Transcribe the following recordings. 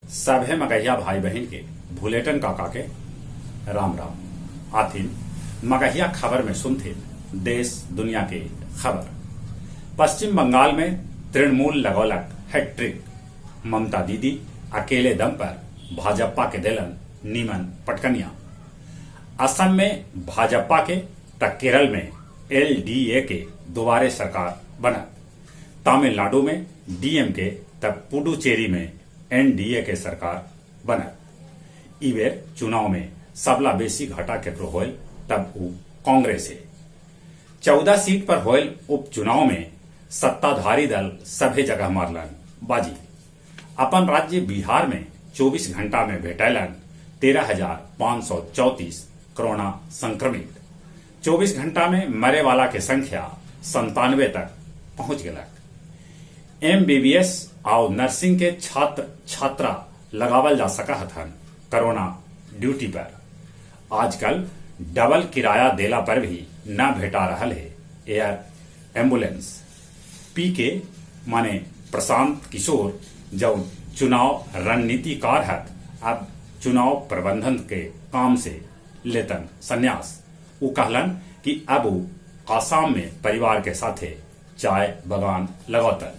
सभे मगहिया भाई बहिन के भुलेटन काका के राम राम। आथिन मगहिया खबर में सुनथिन देश दुनिया के खबर। पश्चिम बंगाल में तृणमूल लगौलक हैट्रिक, ममता दीदी अकेले दम पर भाजपा के देलन नीमन पटकनिया। असम में भाजपा के त केरल में एलडीए के दोबारे सरकार बनत। तमिलनाडु में डीएमके त पुडुचेरी में एनडीए के सरकार बनत। ई बेर चुनाव में सबला बेसी घाटा केकरो होयल तब ऊ कांग्रेस हे। 14 सीट पर होयल उपचुनाव में सत्ताधारी दल सभे जगह मारलन बाजी। अपन राज्य बिहार में 24 घंटा में भेटैलन 13,534 कोरोना संक्रमित। 24 घंटा में मरे वाला के संख्या 97 तक पहुंच गेलक। एमबीबीएस आउ नर्सिंग के छात्र छात्रा लगावल जा सका हथन कोरोना ड्यूटी पर। आजकल डबल किराया देला पर भी न भेटा रहल हे एयर एम्बुलेंस। पीके माने प्रशांत किशोर जौन चुनाव रणनीतिकार हथ, अब चुनाव प्रबंधन के काम से लेतन संन्यास। ऊ कहलन कि अब ऊ आसाम में परिवार के साथे चाय बगान लगौतन।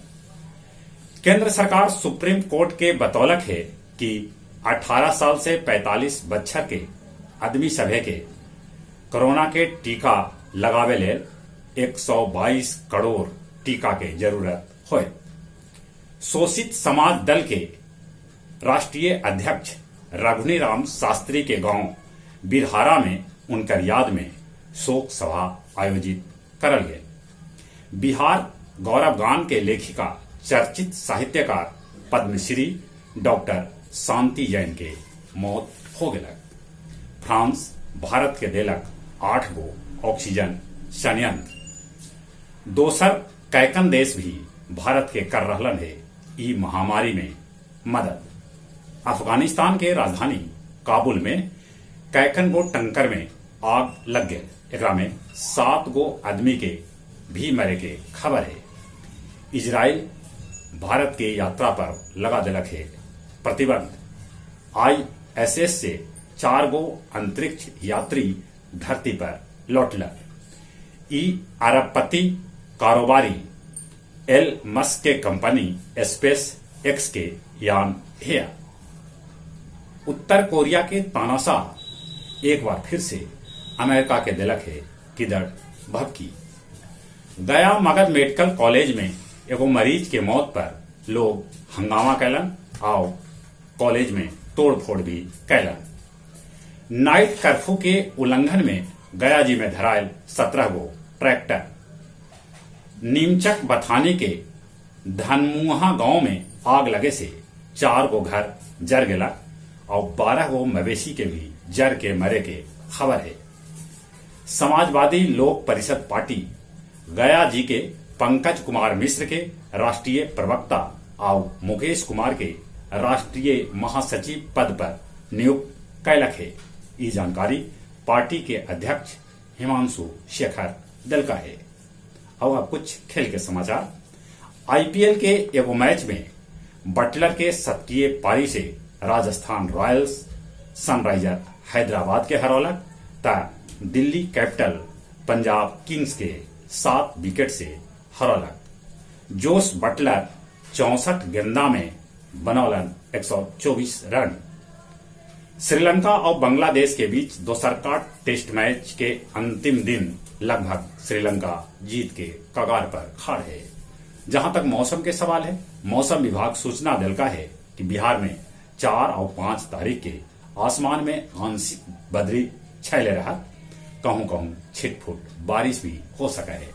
केंद्र सरकार सुप्रीम कोर्ट के बतौलक हे कि 18 साल से 45 बच्छर के आदमी सभे के कोरोना के टीका लगावे लेल 122 करोड़ टीका के जरूरत होय। शोषित समाज दल के राष्ट्रीय अध्यक्ष रघुनीराम शास्त्री के गांव बिरहारा में उनकर याद में शोक सभा आयोजित करल गेल। बिहार गौरवगान के लेखिका चर्चित साहित्यकार पद्मश्री डॉक्टर शांति जैन के मौत हो गेलक। फ्रांस भारत के देलक 8 गो ऑक्सीजन संयंत्र। दोसर कैकन देश भी भारत के कर रहलन हे ई महामारी में मदद। अफगानिस्तान के राजधानी काबुल में कैकन गो टंकर में आग लग गेल। एकरा में 7 गो आदमी के भी मरे के खबर है। इजराइल भारत के यात्रा पर लगा दिलक है प्रतिबंध। आईएसएस से 4 गो अंतरिक्ष यात्री धरती पर लौटलक। ई अरबपति कारोबारी एल मस्क के कंपनी स्पेस एक्स के यान है। उत्तर कोरिया के तानाशाह एक बार फिर से अमेरिका के दिलक है किदड़ भपकी। गया मगध मेडिकल कॉलेज में एगो मरीज के मौत पर लोग हंगामा कैलन आउ कॉलेज में तोड़फोड़ भी कैलन। नाइट कर्फ्यू के उल्लंघन में गया जी में धरायल 17 गो ट्रैक्टर। नीमचक बथानी के धनमुहा गांव में आग लगे से 4 गो घर जर गेला और 12 गो मवेशी के भी जर के मरे के खबर है। समाजवादी लोक परिषद पार्टी गया जी के पंकज कुमार मिश्र के राष्ट्रीय प्रवक्ता और मुकेश कुमार के राष्ट्रीय महासचिव पद पर नियुक्त कैलक है। ये जानकारी पार्टी के अध्यक्ष हिमांशु शेखर दिलका है। और अब कुछ खेल के समाचार। आईपीएल के एगो मैच में बटलर के शतकीय पारी से राजस्थान रॉयल्स सनराइजर हैदराबाद के हरौलक त दिल्ली कैपिटल पंजाब किंग्स के 7 विकेट से हरौलक। जोस बटलर 64 गेंदा में बनौलन 124 रन। श्रीलंका और बांग्लादेश के बीच दोसरका टेस्ट मैच के अंतिम दिन लगभग श्रीलंका जीत के कगार पर खड़ है। जहां तक मौसम के सवाल है, मौसम विभाग सूचना दिलका है कि बिहार में 4 और 5 तारीख के आसमान में आंशिक बदली छैले रहा, कहूं कहूं छिटफुट बारिश भी हो सका है।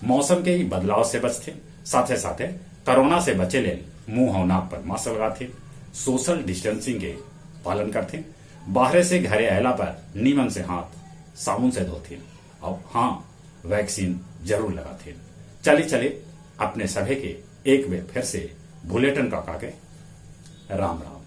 मौसम के ही बदलाव से बचते, साथे साथे कोरोना से बचे ले मुंह और नाक पर मास्क लगाते, सोशल डिस्टेंसिंग के पालन करते, बाहर से घरे आयला पर नीमन से हाथ साबुन से धोते और हाँ वैक्सीन जरूर लगाते। चले चले अपने सभे के एक बेर फिर से भुलेटन काका के राम राम।